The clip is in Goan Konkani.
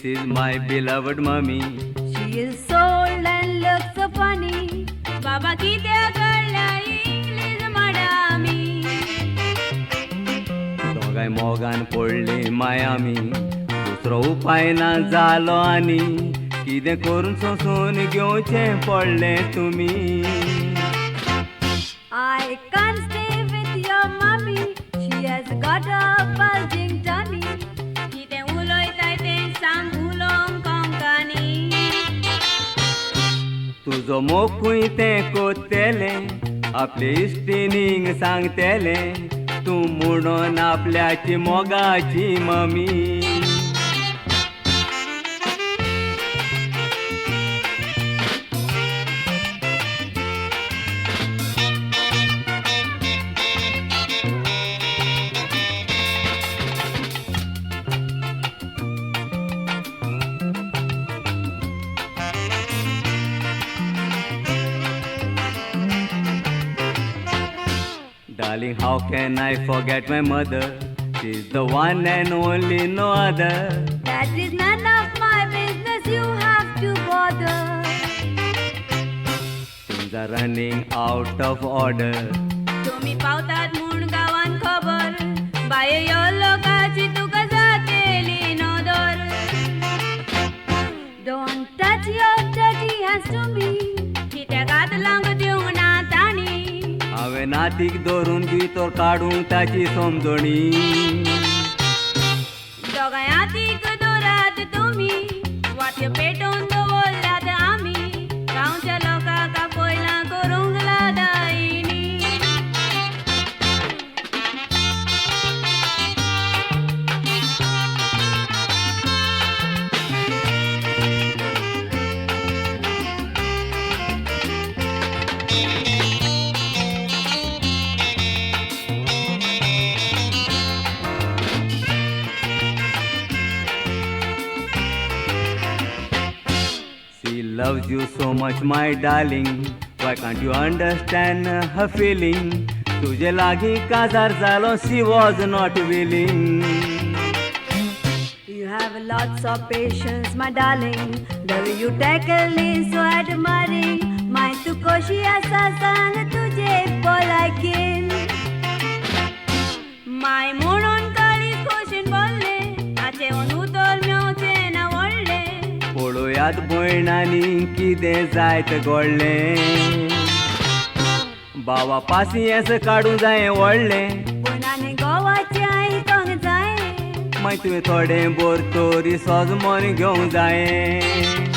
This is my beloved mummy. She is so old and looks so funny. बाबा कित्याक कळ्ळ्या इंग्लीश माडामी. दोगांय मोगान पडली मायामी, दुसरो उपाय ना जालो आनी कितें करून सोंसून घेवचें पडलें तुमी. I can't stay with your mummy. She has got a bulging tummy. कितें उलयताय तें सांग उलोवंक कोंकणी. तुजो मोग तें कोत्तेलें, आपले इश्टिणींक सांगतेलें, तूं म्हणून आपल्याची मोगाची mummy. Darling, how can I forget my mother? She's the one and only, no other. That is none of my business, you have to bother. Things are running out of order. तुमी पावतात म्हूण गांवान खबर, बाये यो लोकांची तुका जातेली नदर. Don't touch your dirty hands to me. कित्याक हात लावंक दिवंक ना तांणी. हांवें नातीक धरून भितर काडूंक ताची समजणी. दोगांय हातीक दवरात तुमी, वाट्यो पेटोवन दवरल्यात आमी. गांवच्या लोकांक आपयलां करूंक लादायनी. She loves you so much, my darling. Why can't you understand her feeling? तुझे लागीं काजार जालो, she was not willing. You have lots of patience, my darling. The way you tackle is so admiring. My तू कशी आसा सांग तुझे पोलायकीन. माय म्हणून काळीज खोशेन बोल्लें, ताचें उतर मेवचें ना व्हडलें. पळोयात भयणांनी कितें जायत घडलें. बाबा पासियेंस काडूंक जायें व्हडलें. पूण आनी गोवाचें आयकोंक जायें. मागीर तुवें थोडें बोर तरी सोजमोन घेवंक जायें.